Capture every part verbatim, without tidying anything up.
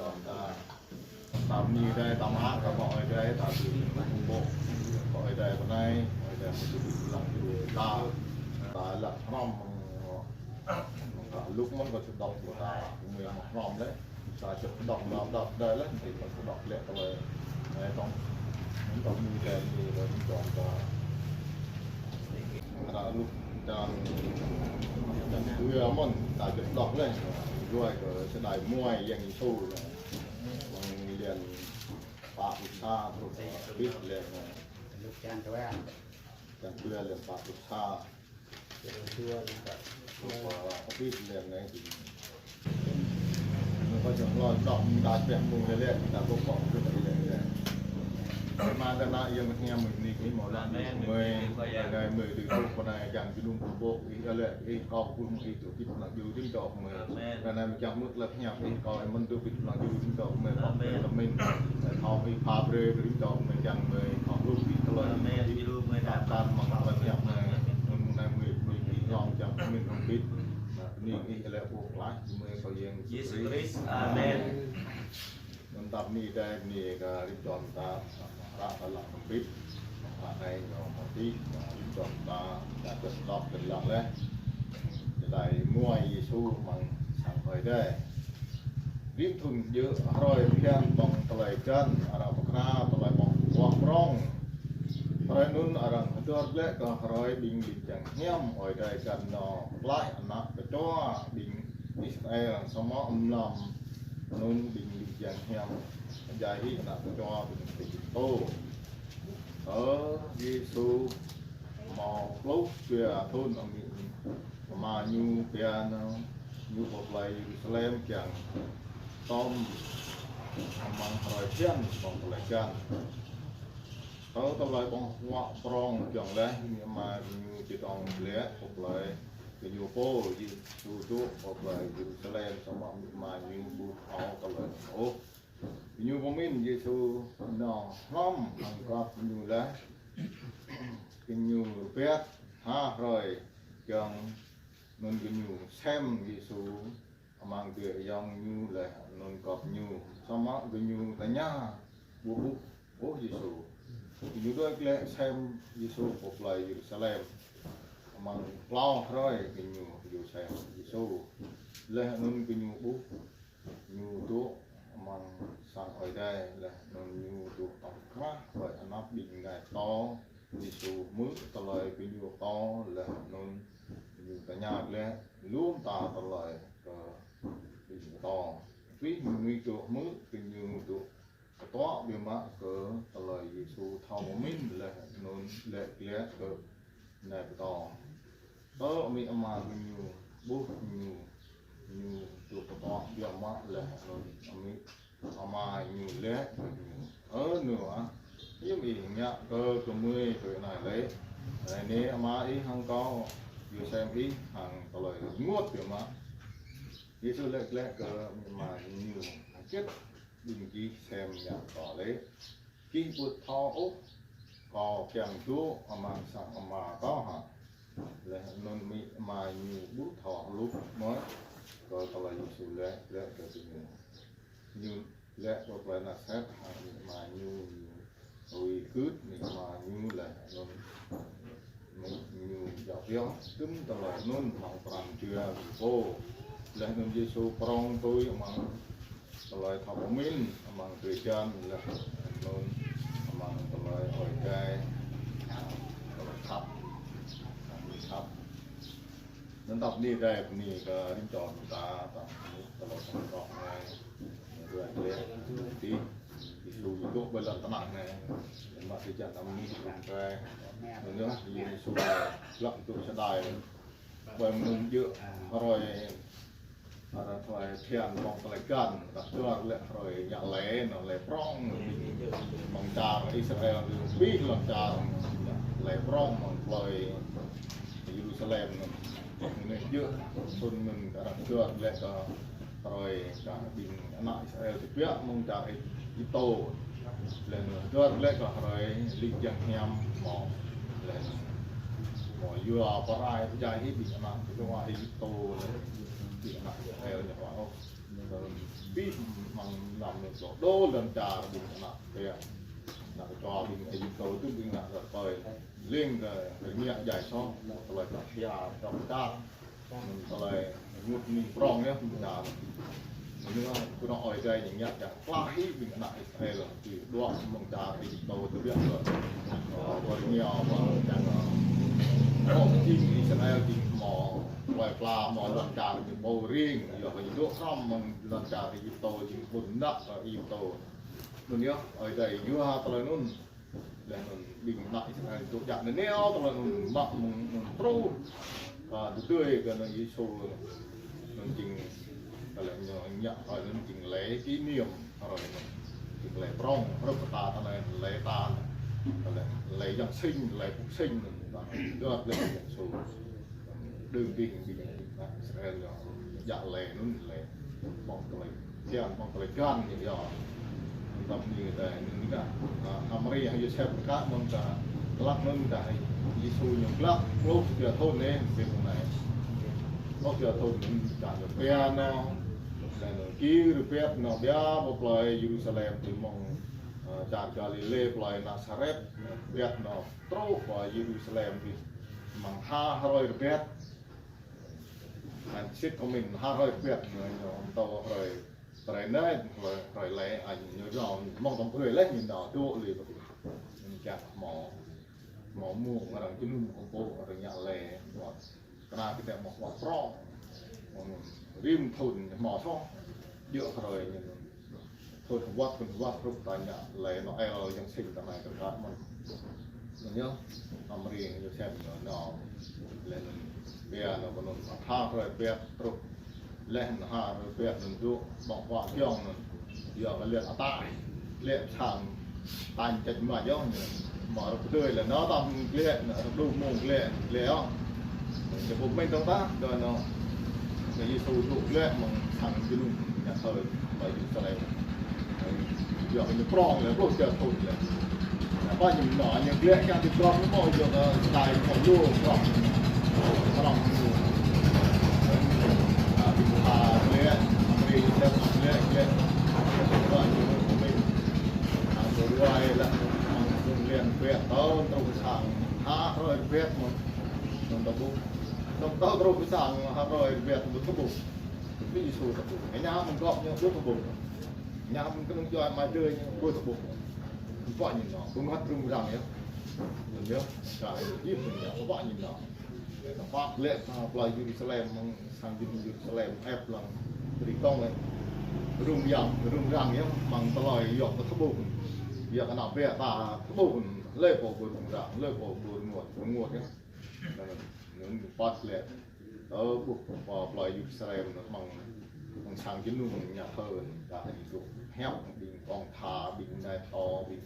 Ta, ta mơni dai, ta mă, ta mă ơi dai, ta ƀu mă ƀô̆. Mă ơi dai pơ anai, ơi dai mă ƀu lăng ƀu ta. Ta lăng hrŏm, ta lŭk mơ̆n kơ čơdŏk ta, mơ̆ mă hrŏm lĕ. Ta čơdŏk mă đŏk dai lĕ, ta čơdŏk lĕ tơlơi. Ơi, tong, tong mơni dai mơni dai, tong ta. Ada lŭk čang, čang dua mơ̆n, ta čơdŏk lĕ. Dua kơ čơđai muai Yang Yêsu lĕ. Mơ̆ng lian pă pluh sa truh pă pluh lĕ. Lŭk čang dua. Čang dua lian pă pluh sa. Čang dua lian pă pluh lĕ anai. Mơ̆ng kơ čang loi dŏ, ta čang mơ̆ng lĕ, ta ƀô̆ ƀô̆ lĕ lĕ. Mơ̆ng ta nă Yang Bơngăt Hiam mơ̆ng anai kơ ih mơ̆ lăng mơ̆ng anai, mơ̆ng tui tŭ pơ anai čang jơnum kơ ƀô̆ ih lĕ, ih kâo kơ mơ̆ng ih tŭ kit lăng jơnum jơnum kơ mơ̆ng. Pơ anai mơ̆ng čang mơ̆ng lĕ hiam ih kâo ih mơ̆n tŭ kit lăng jơnum jơnum kơ mơ̆ng. Pă brơi lăng mơ̆ng. Thâo ih pha brơi jơnum jơnum kơ mơ̆ng čang mơ̆ng thâo hluh kit tơlơi. Ih kâo kăn mơ̆ng lĕ hiam anai. Mơ̆ng anai mơ̆ng ih lăng čang mơ̆ng hluh kit. Anai ih lĕ ƀô̆ klaih mơ̆ng kơ Yang Yêsu Krist. Amen. Mơ̆n ta mơni dai mơni kơ rĭm čô ta, ră ta lăng hrŏm ƀĭt, ră anai ñu mơ̆ tih, rĭm čô ta, ta čơdŏk kơ lăng lĕ. Čơđai muai Yêsu amăng sang ơi dai. Rĭm thŭn djơ̆ hrơi phiăn ƀơ̆ng tơlơi găn, arăng pơkra tơlơi ƀơ̆ng huă prong. Hrơi anŭn arăng hơdơr glaĭ kơ hrơi ƀing ling jang hiam ơi dai găn nao klaih ană kơčua ƀing Israel, samơ̆ amăng lăm anŭn ƀing ling jang hiam pơdjai hĭ ană kơčua ƀing Êjiptô. Ơ Yêsu hmâo pluh dua thŭn amĭ ama ñu pia nao ñu pơ plơi Yêrusalem kiăng tơm amăng hrơi phiăn ƀơ̆ng tơlơi găn. Tơ tơlơi ƀơ̆ng huă prong kiăng laih amĭ ama ñu či dŏng glaĭ pơ plơi gơñu pô, Yêsu dŏ pơ plơi Yêrusalem, samơ̆ amĭ ama ñu ƀu thâo tơlơi anŭn ôh. Gơñu pơmĭn Yêsu nao hrŏm hăng gŏp ñu laih. Gơñu rơbat ha hrơi, kiăng anŭn gơñu sem Yêsu amăng dêh ayŏng ñu laih anŭn gŏp ñu. Samơ̆ gơñu tơña ƀu ƀuh ôh Yêsu. Gơñu đuaĭ glaĭ sem Yêsu pơ plơi Yêrusalem. Amăng klâo hrơi gơñu yơh sem Yêsu. Laih anŭn gơñu ƀuh ñu dŏ amăng sang ơi dai, laih anŭn ñu dŏ tŏng krah ƀơi anăp ƀing ngai pơtô. Yêsu hmư̆ tơlơi gơñu pơtô, laih anŭn ñu tơña glaĭ lu mơta tơlơi kơ ƀing pơtô. Abih mơnuih dŏ hmư̆ gơñu dŏ pơtô biă mă kơ tơlơi Yêsu thâo pơmĭn, laih anŭn laĭ glaĭ kơ nai pơtô. Tơ amĭ ama gơñu ƀuh ñu, ñu dŏ pơtô biă mă laih anŭn amĭ ama ñu laĭ kơ ñu: Ơ nô ah, hiư̆m ih ngă kơ gơmơi tui anai lĕ? Anai nê ama ih hăng kâo yơh sem ih hăng tơlơi rơngot biă mă. Yêsu laĭ glaĭ kơ amĭ ama ñu: Hơget ƀing gih sem ngă kâo lĕ? Gih ƀu thâo ôh kâo kiăng dŏ amăng sang ama kâo hă? Laih anŭn amĭ ama ñu ƀu thâo hluh mơ̆n kơ tơlơi Yêsu laĭ glaĭ kơ gơñu. Ñu laĭ pơ plơi Nasaret hăng amĭ ama ñu, ñu tui gưt amĭ ama ñu laih anŭn ñu djă pioh tŭm tơlơi anŭn amăng pran jua gơñu pô. Laih anŭn Yêsu prong tui amăng tơlơi thâo pơmĭn amăng drơi jan laih anŭn amăng tơlơi ơi dai, tơlơi khăp, tơlơi khăp. Anŭn ta bơni rai bơni kơ rĭm čô ta, ta bơni tơlơi thâo pơmĭn anai. Rơi lĕ tih, Yêsu dŏ ƀơi lŏn tơnah anai. Mă tơčan amĭ tơčan rai. Anŭn yơh Yêsu lăp dŏ čơđai. Ƀơi mơnŭn djơ̆ hrơi, hrơi phiăn ƀơ̆ng tơlơi găn, ta dơr lĕ hrơi ngă lễ, anŭn lễ prong. Mơ̆ng čar Israel, abih lŏn čar, lễ prong mơ̆ng plơi Yêrusalem. Anŭn djơ̆ thŭn anŭn arăng dơr lĕ kơ hrơi kơ ƀing ană Israel tơbiă mơ̆ng čar Êjiptô. Laih anŭn dơr lĕ kơ hrơi ling jang hiam hmâo. Laih anŭn hmâo yua pơrai pơdjai hĭ ƀing ană kơnua Êjiptô laih ƀing ană Israel ñu hmâo ôh. Pih măng năm nô sô đô lŏn čar ƀing ană pia. Ană kơčô ƀing Êjiptô tŭ ƀing ană rơpơi. Leng kơ rơngiă djai soh, tơlơi kơ hia, kơ pơčah. Tơlơi ngut ning prong yơh, mơ̆ng čar. Mơ̆ng ñu kơ nô Ơi Adai ñu ngă čang plah hĭ ƀing ană Israel, tui đuaĭ mơ̆ng čar Êjiptô tơbiă kơ. Ơ, kơ rơngiă, kơ čang, ơ, ôh, ƀing Israel ƀing hmâo, tơlơi pla hmâo lŏn čar ñu ƀu ring, yua kơ ñu dŏ hrŏm mơ̆ng lŏn čar Êjiptô, ƀing ƀun năk kơ Êjiptô. Anŭn yơh, Ơi Adai yua tơlơi anŭn. Laih anŭn ƀing ană Israel dŏ djă nanao, tơlơi anŭn mă mơ̆ng anŭn truh. Ơ, tơdơi kơ anŭn Yêsu anŭn jing, tơlơi ñu ngă hrơi anŭn jing lễ kỷ niệm hrơi anŭn. Jing lễ prong, hrup kơ ta tơlơi lễ ta. Tơlơi lễ Giáng sinh, lễ Phục sinh anŭn. Tơlơi Yêsu. Đương ƀing, ƀing Israel ñu djă lễ anŭn lễ ƀơ̆ng tơlơi kian, ƀơ̆ng tơlơi kian ñu yơh. Tơm ñu tơlơi anŭn dah. Ơ, H'Mari hăng Yôsep kơ mơ̆ng ta glăk anŭn dah Yêsu ñu glăk pluh pia thŭn anai, ƀing anai. Pluh pia thŭn anŭn čang ñu pia nô. Laih anŭn kir rơbet nô biă pơ plơi Yêrusalem tui mơ̆ng, ơ, čar Galilê plơi Nasaret, rơbet nô truh pơ Yêrusalem tui mơ̆ng ha hrơi rơbet. Anŭn sĭt kơ mơ̆n ha hrơi rơbet ñu, ñu tơ̆ hrơi tơlơi anai, hrơi, hrơi lễ, anŭn ñu rơ̆ mơ̆ng tơm hrơi lĕ ñu nao dŏ lĕ. Ñu kiăng hmâo, hmâo mơ̆ng arăng jơnum kơmpô, arăng ngă lễ, ƀuh. Kơnang kơ tơlơi hmâo prong. Rĭm thŭn hmâo soh. Djơ̆ hrơi ñu. Thŭn wăt, thŭn wăt, hrup ta ngă lễ Noel Giáng sinh ta anai kơ kăt mơ̆n. Anŭn yơh, H'Mari Yôsep ñu nao. Laih anŭn pia nô kơ anŭn ha hrơi rơbet truh. Laih anŭn ha hrơi rơbet anŭn dŏ, ƀơ̆ng huă kiăng anŭn. Yua kơ lĕ ataih. Lĕ sang tañ čăt mă yơh ñu. Mă rơ̆k tơdơi lĕ nao tơm glĕ, nao rơ̆k đu mơ̆ng glĕ, glĕ yơh. Ñu ƀu mĭn dơ̆ng tah, dơ̆ng nô. Ñu Yêsu dŏ glĕ mơ̆ng sang jơnum ngă thơ ƀơi Yêrusalem. Yua kơ ñu prong lĕ, pluh pia thŭn lĕ. Nă, ƀơi ñu nô, ñu glĕ kiăng tui prong mơ̆, yua kơ tơlơi hmâo lu prong. Prong lu. Nă, ƀing ta glĕ, H'Mari Yôsep glĕ, glĕ. Ƀơi ñu mĭn. Nă, tơlơi lĕ, mơ̆ng thŭn lĕ rơbet, tơl truh sang ha hrơi rơbet mơ̆n. Anŭn tơƀuh. Tơl truh sang ha hrơi rơbet mơ̆n tơƀuh. Ƀing Yêsu tơƀuh. Ñu mơ̆ng gŏp ñu ƀu tơƀuh. Ñu mơ̆ng kơnung djuai amai adơi ñu ƀu tơƀuh. Ƀơi ñu nô, ƀơ̆ng huă rŭng răng yơh. Anŭn yơh, sa yơh, ƀơi ñu nô, ƀơi ñu nô. Tơpă lĕ ta plơi Yêrusalem, mơ̆ng sang jơnum Yêrusalem, ĕp lăng. Tơri kông lĕ. Rŭng răng, rŭng răng yơh, mơ̆ng tơlơi yua kơ tơƀuh. Yua kơ ană ƀĕ ta tơƀuh, lĕ pô ƀu rŭng răng, lĕ pô ƀu rơngot, rơngot yơh. Anŭn păt lĕ. Tơƀuh pơ plơi Yêrusalem anŭn mơ̆ng, mơ̆ng sang jơnum ngă thơ anŭn, ta hơdip dŏ hiăp ƀing kông tha, ƀing nai tơ, ƀing,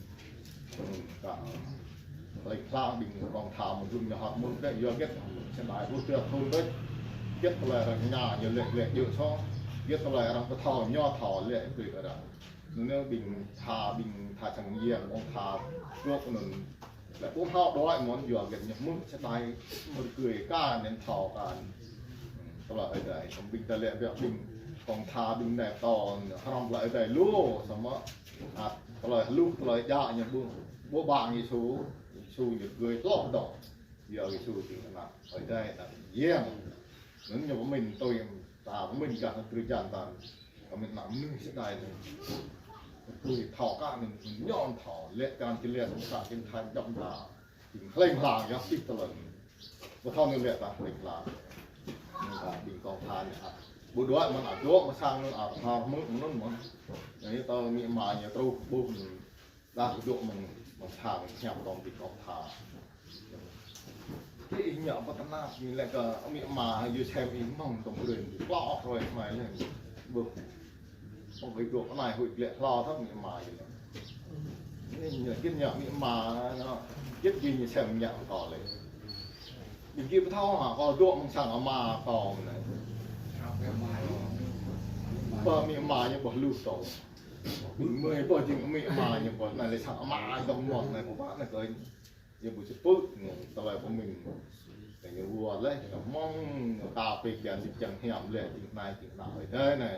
ƀing kah lĕ hlang ƀing kông tha mơ̆ng jum ñu hăt mơ̆n kơ yua hơget, sĭt ƀai pluh pia thŭn đôč. Hơget tơlơi arăng ngă ñu lĕ, lĕ djơ̆ soh. Hơget tơlơi arăng pơthâo ñu thâo lĕ kơ arăng. Anŭn ƀing tha, ƀing tha sang yang, kông tha dŏ anŭn. Lĕ ƀu thâo đuaĭ mơ̆n yua hơget ñu hmư̆ sĭt ƀai mơ̆ rơkơi kah anŭn thâo kah. Tơlơi Ơi Adai, ƀing ta lĕ biă ƀing kông tha ƀing nai tơ, hrŏm tơlơi Ơi Adai lu, samơ̆, ă, tơlơi hluh, tơlơi djă ñu ƀu, ƀu ƀang Yêsu, Yêsu ñu rơkơi tloh dŏ. Yua Yêsu jing ană Ơi Adai, ană yang. Anŭn ñu pơmĭn tui, ta pơmĭn kah ană drơi jăn ta. Kơ mĭn ană mơnuih sĭt ƀai anai. Tui thâo kah anŭn ñu thâo, lĕ kah či lĕ sông sa či tha jăm ta. Či hlĕng hlang yơh sĭt tơlơi. Ƀu thâo anŭn lĕ ta hlĕng hlang. Anŭn ta ƀing kông tha anai. Ƀu đuaĭ mơ̆n ă dŏ mơ̆ng sang anŭn ă tha hmư̆ mơ̆n anŭn mơ̆n. Anai ta amĭ ama ñu truh ƀuh anŭn. Đah dŏ mơ̆ng, mơ̆ng sang hiăp tơm ƀing kông tha. Kơ ih ngă pơtơnap ñu lĕ kơ amĭ ama Yôsep ih mơ̆ng tơm brơi, klŏ hrơi mai lĕ. Ƀuh. Mơ̆ng ih dŏ anai huĭ glĕ hlâo thâo amĭ ama ih lĕ. Anai ñu git ñu amĭ ama ñu, git gih ñu sem ngă kơ lĕ. Ƀing gih ƀu thâo hă, kâo dŏ mơ̆ng sang ama kâo anai. Ƀơi amĭ ama ñu ƀuh lu tơ̆. Ƀing mơi ƀơi jing amĭ ama ñu ƀuh anai lĕ sang ama dŏ mơ̆n anai pơpă anai kơ ñu ƀu či pơ̆k ñu tơlơi pơmĭn. Kơ ñu wơ̆t lĕ, ñu mơ̆ng ñu ta pơkă ñu čang hiam lĕ, jing anai, jing anai, ơi adai anai.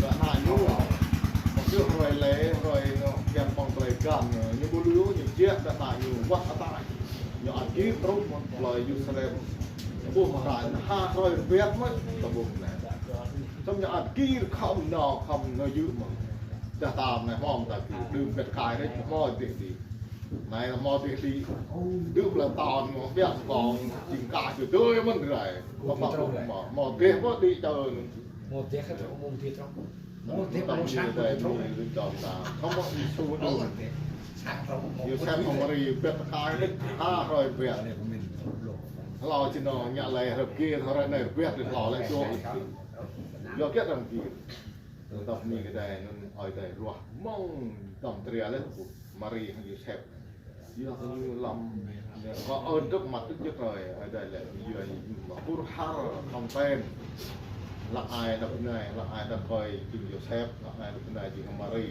Ƀing ană ñu, mơ̆ng tơlơi lĕ, tơlơi ñu kiăng pơ̆ng tơlơi găn, ñu ƀu lui, ñu jĕ ƀing ană ñu wơ̆t ataih. Ñu ăt gir truh mơ̆ng plơi Yêrusalem. Ƀuh hrơi anai, ha hrơi rơbat mơ̆n, ta ƀuh anai. Samơ̆ ñu ăt gir khŏm nao, khŏm nao yơh mơ̆n. Dah tam anai hmâo ta gir, đưm ƀĕt kai đĕč, hmâo dih đĭ. Anai hmâo dih đĭ. Đưm lăm taon, hmâo ƀiă kông, jing ka čơdơi mơ̆n rai. Hmâo dih pơ đĭ čơ anŭn. Hmâo dih kơ hmâo dih truh. Hmâo dih hmâo sang truh. Hmâo dih. Sang truh. Yôsep hăng Mari ƀĕt kai đĕč, ha hrơi ƀĕt. Hlâo či nao ngă lĕ hrơi gir, hrơi anai ƀĕt, hlâo lĕ dŏ. Yua kiăng răm gir. Tơdah mi kơ đai anŭn Ơi Adai ruah mơ̆ng tơm tria lĕ, Mari hăng Yôsep. Yua kơ ñu lăm, kơ ơn trước mặt Đức Chúa Trời, Ơi Adai lĕ, yua ñu mă hur har khŏm ten. Lăk ai đăp anai, lăk ai đăp kơi jing Yôsep, lăk ai đăp anai jing Mari.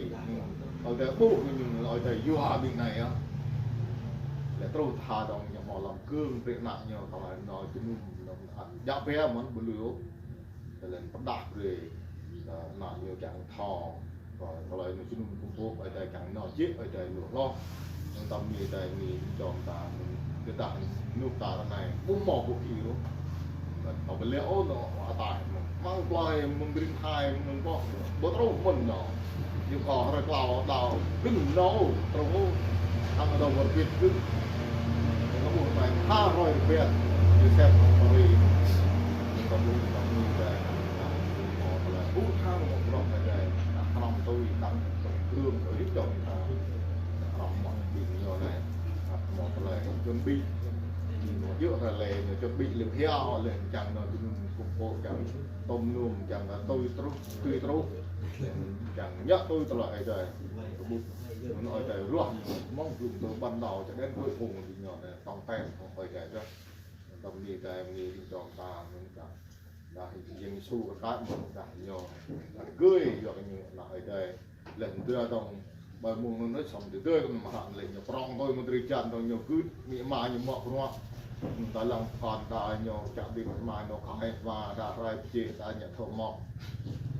Ơi Adai ƀuh ñu, Ơi Adai yua ƀing anai yơh. Lĕ truh tha dong ñu hmâo lăm gơ̆ng brơi ană ñu, tơlơi anŭn jơnum lăm ăt djă ƀiă mơ̆n ƀu lui ôh. Tơlơi pơdah brơi, ơ, ană ñu kiăng thâo. Kơ tơlơi anŭn jơnum kơkuh pơpŭ, Ơi Adai kiăng nao jĕ, Ơi Adai lu hloh. Anŭn tơm mi Ơi Adai mi čom ta, tơdah anŭn ta ră anai, ƀu hmâo ƀu kir ôh. Kơ ta ƀu lĕ ôh nao ataih mơ̆n. Mơ̆ng plơi, mơ̆ng rĭm hai, mơ̆ng boh, ƀu truh mơ̆n nao. Ñu kơ hrơi klâo đaŏ, gĭn nao, truh ôh. Hăng đaŏ wơr bĭt gĭn. Ñu ƀuh anai ha hrơi rơbat, Yôsep hăng Mari. Ñu kơ ƀuh, kơ ƀuh Ơi Adai. Hmâo tơlơi ƀuh hăng mơ̆ng bruă Ơi Adai. Hrŏm tui, tăng tui gơ̆ng tui čom ta. Hrŏm mơ̆ng ƀing ñu anai. Hmâo tơlơi chuẩn bị. Ñu yua hrơi lĕ, ñu chuẩn bị lĕ hiao lĕ, kiăng nao jơnum kơkuh pơpŭ, kiăng tôm num, kiăng tui truh, tui truh. Kiăng ngă tui tơlơi Ơi Adai. Kơ ƀuh. Anŭn Ơi Adai ruah ñu mơ̆ng blung tơ ban đầu cho đến cuối cùng ƀing ñu anai tong ten hăng Ơi Adai yơh. Tơm mi Ơi Adai mi čom ta anŭn kơ. Dah Yang Yêsu kơ kăt mơ̆n dah ñu. Ăt gơi yua kơ ñu ană Ơi Adai. Lĕ tơdơi dong ƀơi mông anŭn samơ̆ tơdơi kơ mơ̆ng hră lĕ ñu prŏng tui mơ̆ng drơi jăn dong ñu gưt, amĭ ama ñu mă bruă. Tơlơi lăng pơkŏn ta ñu čă ƀing amĭ ama ñu kơ hai wa dah rai pơjeh ta ñu thâo mơ̆.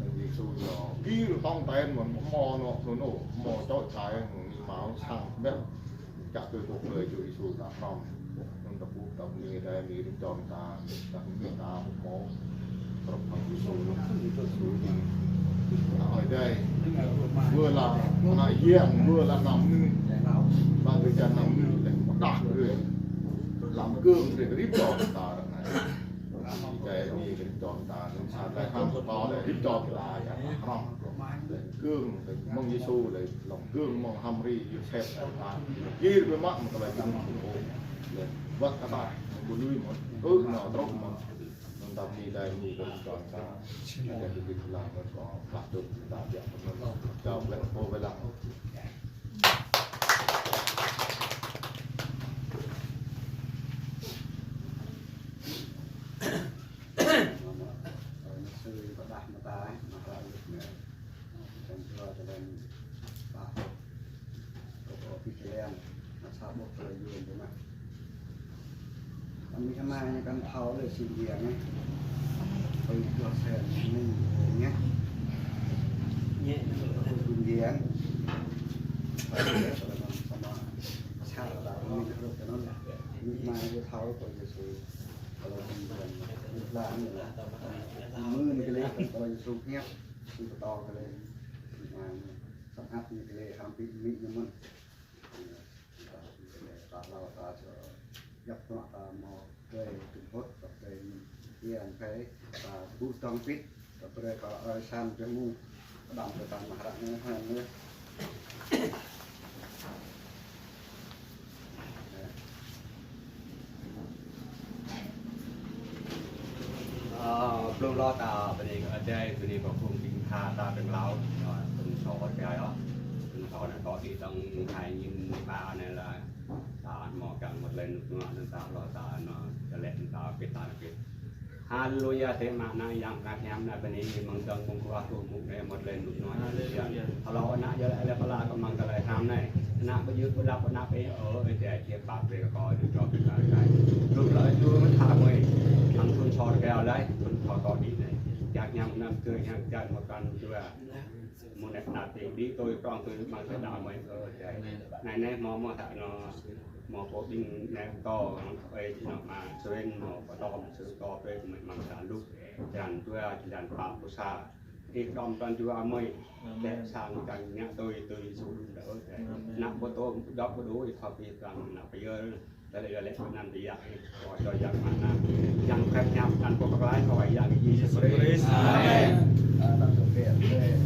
Yang Yêsu ñu gir tong ten mơ̆n hmâo anŭn, anŭn, anŭn, hmâo čŏk čai, amĭ ama sang ƀĕ. Čă tui kơ Ơi Adai Yêsu ta hrŏm. Anŭn ta ƀuh, ta ƀuh Ơi Adai mi rĭm čom ta, ta ƀuh mi ta ƀuh mơ̆. Truh hăng Yêsu, Yêsu jing ană Ơi Adai. Wơ̆t lăm ană yang, wơ̆t lăm ană mơnuih. Ba drơi jăn ană mơnuih lĕ pơdah brơi. Lăm gơ̆ng brơi rĭm čom ta ră anai. Lĕ mi kơ rĭm čô ta, nŭn sa lĕ hăng kơ ta lĕ rĭm čô ta, ya, hrŏm. Lĕ gương, lĕ mơ̆ng Yêsu, lĕ lŏng gương mơ̆ng H'Mari, Yôsep, ta. Gir biă mă, mă tơlơi gương mơ̆ng Yêsu. Lĕ wăt kơ ta, mơ̆ng ƀu lui mơ̆n, ư nao truh mơ̆n. Nŭn ta mi lĕ mi kơ rĭm čô ta, lĕ kơ git la mơ̆n kơ plah tŭk ta biă mơ̆n. Čao lĕ pô wai lăng. Sư pơdah mơta, mơta lŭk nè. Čang jua čơleng pah hôk. Kơ pô pih čơleng, mă sa ƀôk tơlơi yuôm pơmah. Kăn mi kơna ñu kăn thâo lĕ si biă nè. Pơi jua sen ning ôh nè. Ñe, ôh, ôh, ôh, ôh. Samơ̆ sa ta ning hrup kơ nŭn. Mi kơna ñu thâo pơi Yêsu. Kalau ning ôh, ôh, ôh, ôh. Mưn kơ lĕ, kalau Yêsu hiăp, Yêsu pơtô kơ lĕ. Samơ̆ hăt ñu kơ lĕ, hăm pĭ mi ñu mơ̆n. Ta hlâo ta čơ djăp bruă ta mơ̆ brơi tơm hŭt, ta brơi kiăng phê, ta ƀu tong pĭt, ta brơi kơ ơi sang jơmŭng, pơđăm kơ ta mơ̆ hră anai hăng anai. Ơ, blung lŏ ta bơni kơ Adai, bơni kơ phung ƀing tha ta tơng hlâo, ơ, tơng sô kơ ai ôh. Tơng sô anai kơ đĭ tơng hai nghìn ba anai lĕ ta mơ̆ kiăng mơ̆t lĕ nŭk nua anŭn ta lŏ ta anŭn, ta lĕ ta pĭt ta anŭn pĭt. Haleluya, tơma anai yang kơnang hiam anai bơni mơ̆ng tơng mơ̆ng kua tu mŭk anai mơ̆t lĕ nŭk nua anai. Haleluya. Hơlô ană yơh lĕ pơla kơ mơ̆ng tơlơi hiam anai. Ană ƀu djơ̆ ƀu lăp ană ƀu ôh, ơ, Adai či pap brơi kơ kâo dŏ čŏk kơ kâo. Blung lŏ yua mơ̆n tha mơi. Hăng phun sô kơ ai lĕ, phun sô kơ đĭ anai. Čang hiam anăm tui hiam čang mơ̆ kăn tui. Mơ̆ nĕ nă tĭng đĭ tui prong tui mơ̆ng tơdang mơi ơ Adai. Anai anai mơ̆ mơ̆ tha anŭn mơ̆ pô ƀing anai kơ ơi či nŏ mă suen mơ̆ pơtô mơ̆ sư kơ brơi mơ̆ mơ̆ng tơlŭk. Čang dua čang pă pơsa. Ih kơđŏm tơlơi jua mơi. Amen. Lĕ sang čang ngă tui tui Yêsu đŭn đă ơ Adai. Amen. Ană pơtô dŏ pơdui thâo pĭ tơlơi ană pơyơr. Tơlơi lĕ pơanăn biă, ơ, čô yang mơnă. Yang khăp hiam anăn pô pơklaih kơ wai yang Yêsu Krist. Amen. Ơ, ta tơbiă, ơ,